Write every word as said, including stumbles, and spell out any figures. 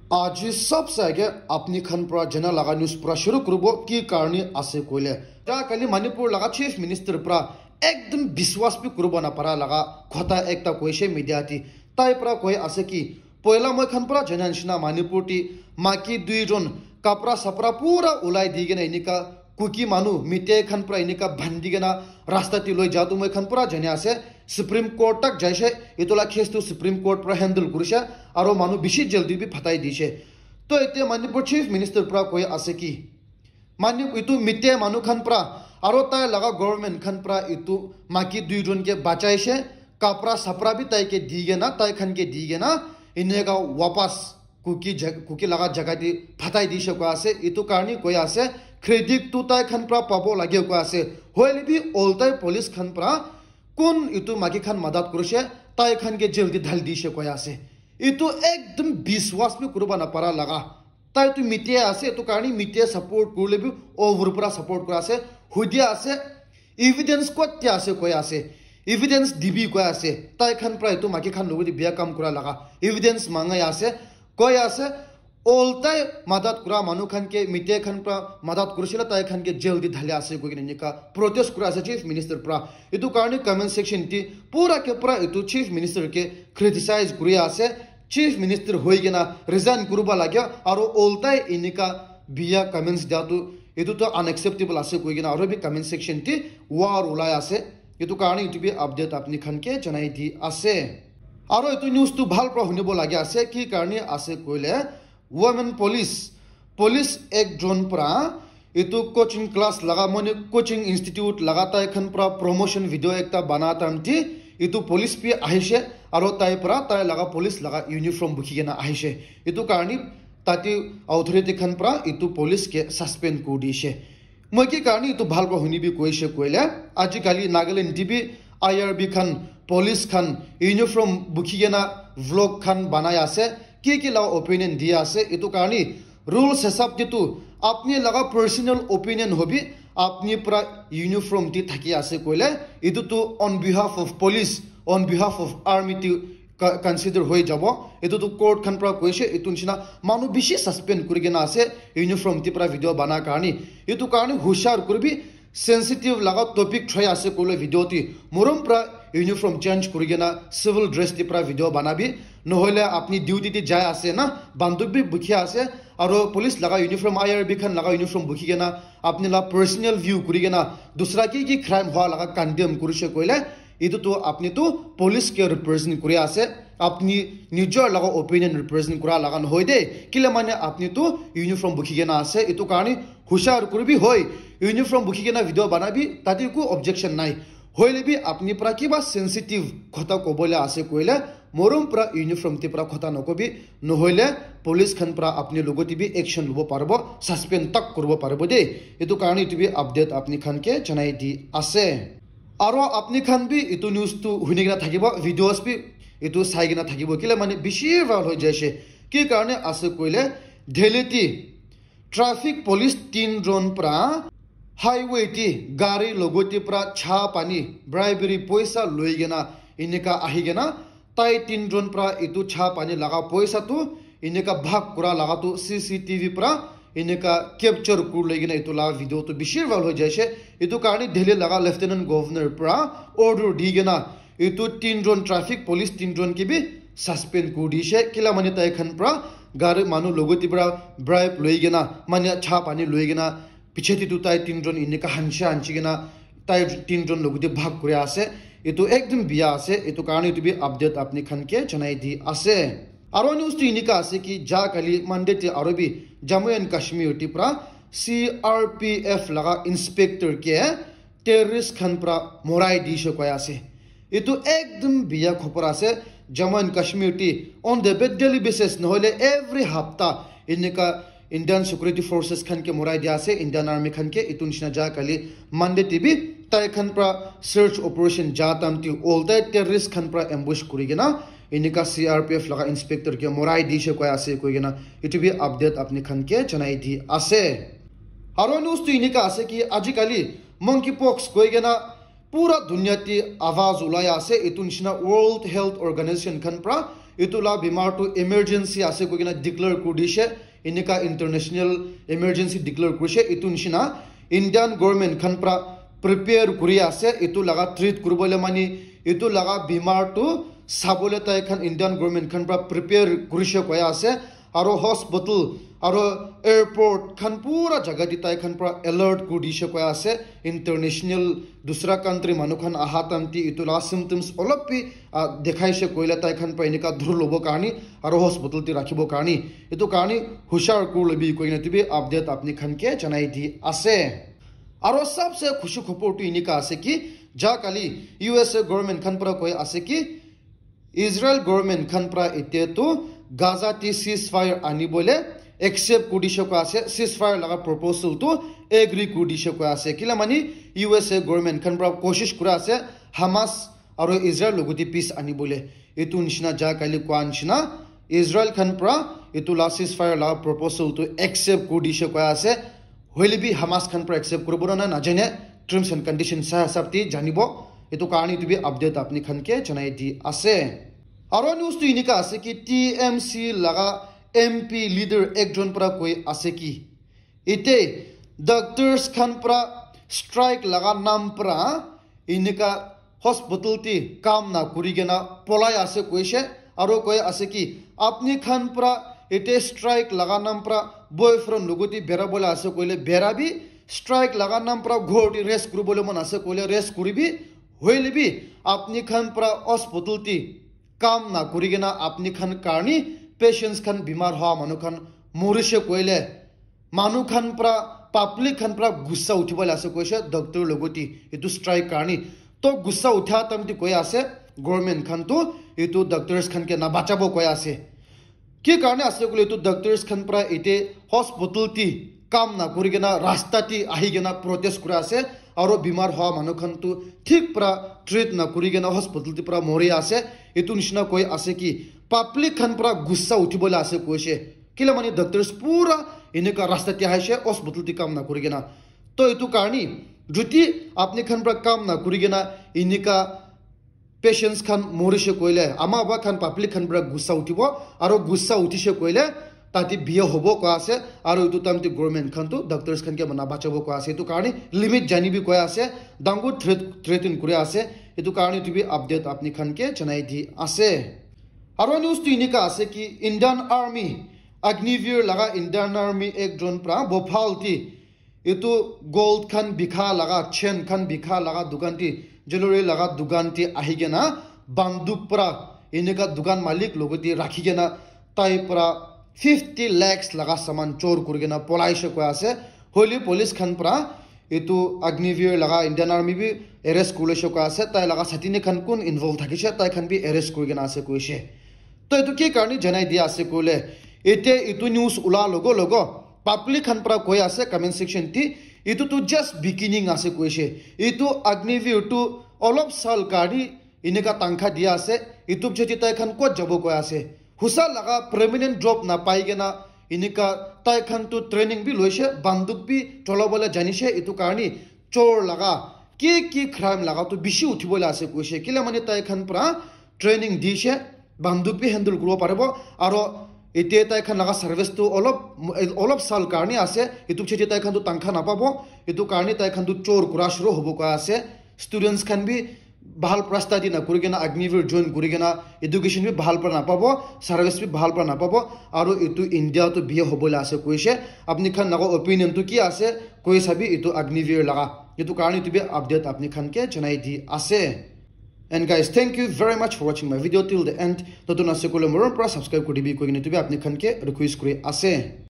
Aji sabse age apni khan pra jana laga news pra shuru kuribo, ki karni ase koile, ja kali Manipur laga Chief Minister pra ekdum biswas bi kuribo na para laga khota ekta koishe media ti. Tai pra koi ase ki, poila moi khan pra jana nishina Manipur ti maki dui jon kapra sapra pura ulai di kena enika Kuki manu mite khan pra enika bhandi kena rasta ti loi ja tu moi khan pura jane ase. Supreme Court tak jaise, etu la case tu Supreme Court pra handle kurise, aro manu bishi jaldi bi phatai dise. To etia Manipur Chief Minister pra koi ase ki, manu etu mite manu khan pra aro tai laga government khan pra etu maki dui jon ke bachaise, kapra sapra bi tai ke di kena, tai khan ke di kena, eneka wapas Kuki jag-, Kuki laga jaga te phatai dise koi ase, etu karni koi ase, credit tu tai khan pra pabo lage koi ase. Hoile bi oltai police khan pra kun etu maki khan madat kurise, tai khan ke jail te dhali dise koi ase. Etu ekdum biswas bi kuribo na para laga. Tai tu media ase, etu karni media support kurile bi over pra support kura ase, hudia ase, evidence kot te ase koi ase, evidence dibi koi ase, tai khan pra etu maki khan logot te bia kam kura laga evidence mangai ase, koi ase, oltai madat kura manu khan ke media khan pra madat kurisila, tai khan ke jail te dhali ase koi kena enika protest kura ase Chief Minister pra. Etu karni comment section te pura ke pura etu Chief Minister ke criticize kuri ase. Chief Minister hoi kena resign kuribo lage, aro oltai enika biya comments dia tu etu to unacceptable ase koi kena aro bi comment section te war ulai ase. Etu karni etu bi update apni khan ke janai di ase. Aro etu news tu bhal pra hunibo lage ase, ki karni ase koile, women police, police ek jon pra etu coaching class laga, mane coaching institute laga tai khan pra promotion video ekta bana time te etu police bi ahise, aro tai pra tai laga police laga uniform bukhi kena ahise. Etu karni tate authority khan pra etu police ke suspend kuri dise. Moi ki karni etu bhal pra huni bi koise koile, ajikali Nagaland te bi I R B khan, police khan uniform bukhi kena vlog khan banai ase, ki ki la opinion di ase, etu karni rules hisab te tu apni laga personal opinion hobi, apni pra uniform te thaki ase koile, etu tu on behalf of police, on behalf of army te co-, consider hoi jabo. Etu tu court khan pra koise, etu nishina manu bishi suspend kuri kena ase uniform te pra video bana karni. Etu karni hushar kuribi, sensitive laga topic thoi ase koile video te morom pra uniform change kuri kena civil dress te pra video banabi, nohoile apni duty te jai ase na, banduk bi bukhi ase, aro police laga uniform, I R B khan laga uniform bukhi kena apni la personal view kuri kena dusra ki ki crime hua laga condemn kurise koile, etu tu apni tu police ke represent kuri ase, apni nijor laga opinion represent kura laga nohoi de, kile mane apni tu uniform bukhi kena ase, etu karni hushar kuribi hoi, uniform bukhi kena video banabi, tate eku objection nai. Hoile bi apni pra kiba sensitive khota kobole ase koile, morom pra uniform te pra khota nokobi, nohoile police khan pra apni logot te bi action lobo paribo, suspend tak kuribo paribo de. Etu karni etu bi update apni khan ke janai di ase. Aro apni khan bi etu news tu huni kena thakibo, videos bi etu sai kena thakibo, kile mane bishi viral hoi jaise. Ki karne ase koile, Delhi te traffic police tin jon pra highway te gari logot te pra cha pani, bribery, poisa loi kena enika ahi kena tai tin jon pra etu cha pani laga poisa tu enika bhag kura laga tu C C T V pra enika capture kuri loi kena etu laga video tu bishi viral hoi jaise. Etu karne Delhi laga Lieutenant Governor pra order di kena etu tin jon traffic police tin jon ke bi suspend kuri dise. Kila mane tai khan pra gari manu logot te pra bribe loi kena, mane cha pani loi kena, piche te tu tai tin jon enika hanchi hanchi kena tai tin jon logot te bhag kuri ase. Etu ekdum biya ase. Etu karne etu bi update apni khan ke janai di ase. Aro news tu enika ase ki ja kali Monday te aro bi Jammu and Kashmir te pra C R P F laga inspector ke terrorist khan pra morai dise koi ase. Etu ekdum biya khobor ase. Jammu and Kashmir te on the ba-, daily basis nohoile every hapta enika Indian security forces khan ke morai dia ase, Indian army khan ke. Etu nishina ja kali Monday te bi tai khan pra search operation ja time te oltai terrorist khan pra ambush kuri kena enika C R P F laga inspector ke morai dise koi ase koi kena etu bi update apni khan ke janai di ase. Aro news tu enika ase ki ajikali monkeypox koi kena pura dunia te awaz ulai ase. Etu nishina World Health Organization khan pra etu la bimar tu emergency ase koi kena declare kuri dishe, enika international emergency declare kurishe. Etu nishina Indian government khan pra prepare kuri ase etu laga treat kuribole, mani etu laga bimar tu sabole tai khan Indian government khan pra prepare kurishe koi ase. Aro hospital aro airport khan pura jaga te tai khan pra alert kuri dishe koi ase. International dusra country manu khan aha time te etu laga symptoms olop bi, ah, dekhai she koile tai khan pra enika dhuri lobo karni aro hospital te rakhibo karni, etu karni hushar kuri lobi koi kena etu bi update apni khan ke janai di ase. Aro sabse khushi khobor tu enika ase ki, ja kali U S A government khan pra koi ase ki, Israel government khan pra ete tu Gaza te ceasefire ani bole accept kuri dishe koi ase, ceasefire laga proposal tu agree kuri dishe koi ase. Kila mani U S A government khan pra koshish kura ase Hamas aro Israel logote peace ani bole. Etu nishina ja kali koa nishina Israel khan pra etu la ceasefire la proposal tu accept kuri dishe koi ase. Hoile bi Hamas khan pra accept kuribo na najane, terms and conditions sa hisab te janibo. Etu karni etu bi update apni khan ke janai di ase. Aro news tu enika ase ki T M C laga M P leader ekjon pra koi ase ki, ete doctors khan pra strike laga nam pra enika hospital te kam na kuri kena polai ase koishe. Aro koi ase ki apni khan pra ete strike laga nam pra boyfriend logote bera bole ase koile bera bi, strike laga nam pra ghor te rest kuri bole mon ase koile rest kuri bi, hoile bi apni khan pra hospital te kam na kuri kena apni khan karni patients khan bimar hoa manu khan morishe koile, manu khan pra, public khan pra gussa uthi bole ase koishe doctor logote etu strike karni. To gussa utha time te koi ase government khan tu etu doctors khan ke na bachabo koi ase. Ki karne ase koile etu doctors khan pra ete hospital te kam na kuri kena rasta te ahi kena protest kura ase. Aro bimar hoa manu khan tu thik pra treat na kuri kena hospital te pra mori ase. Etu nishina koi ase ki public khan pra gussa uthi bole ase koishe. Kila mani doctors pura enika rasta te ahishe hospital te kam na kuri kena. To etu karni juti apni khan pra kam na kuri kena enika patients khan morishe koile ama aba khan public khan pra gussa uthibo. Aro gussa uthishe koile tate biya hobo koi ase. Aro etu time te government khan tu doctors khan ke mana bachabo koi ase. Etu karni limit jani bi koi ase. Dangor threat, threaten kuri ase. Etu karni etu bi update apni khan ke janai di ase. Aro news tu enika ase ki Indian Army, Agniveer laga Indian Army ekjon pra Bhopal te etu gold khan bikha laga, chain khan bikha laga dukan te, jewelry laga dukan te ahi kena banduk pra enika dukan malik logote rakhi kena tai pra fifty lakhs laga saman chor kuri kena polai she koi ase. Hoile police khan pra etu Agniveer laga Indian Army bi arrest kuri she koi ase. Tai laga sathini khan kun involve thakishe tai khan bi arrest kuri kena ase koishe. To etu ki karne janai dia ase koile, ete etu news ula logo logo public khan pra koi ase comment section te, etu tu just beginning ase koishe. Etu Agniveer tu olop sal karne enika tangkha dia ase. Etu pichete tai khan kot jabo koi ase. Husa laga permanent job na pai kena enika tai khan tu training bi loishe, banduk bi chola bole janishe. Etu karne chor laga ki ki crime laga tu bishi uthi bole ase koishe. Kila mani tai khan pra training dishe, banduk bi handle kuribo paribo. Aro ete tai khan laga service tu olop, olop sal karne ase. Etu pichete tai khan tu tangkha na pabo. Etu karne tai khan tu chor kura shuru hobo koi ase. Students khan bi bhal pra study na kuri kena Agniveer join kuri kena education bi bhal pra na pabo, service bi bhal pra na pabo. Aro etu India tu biya hobo le ase koishe. Apni khan laga opinion tu ki ase koi sabi etu Agniveer laga. Etu karne etu bi update apni khan ke janai di ase. And guys, thank you very much for watching my video till the end. Notun ase koile morom pra subscribe kuri dibi koi kena etu bi apni khan ke request kuri ase.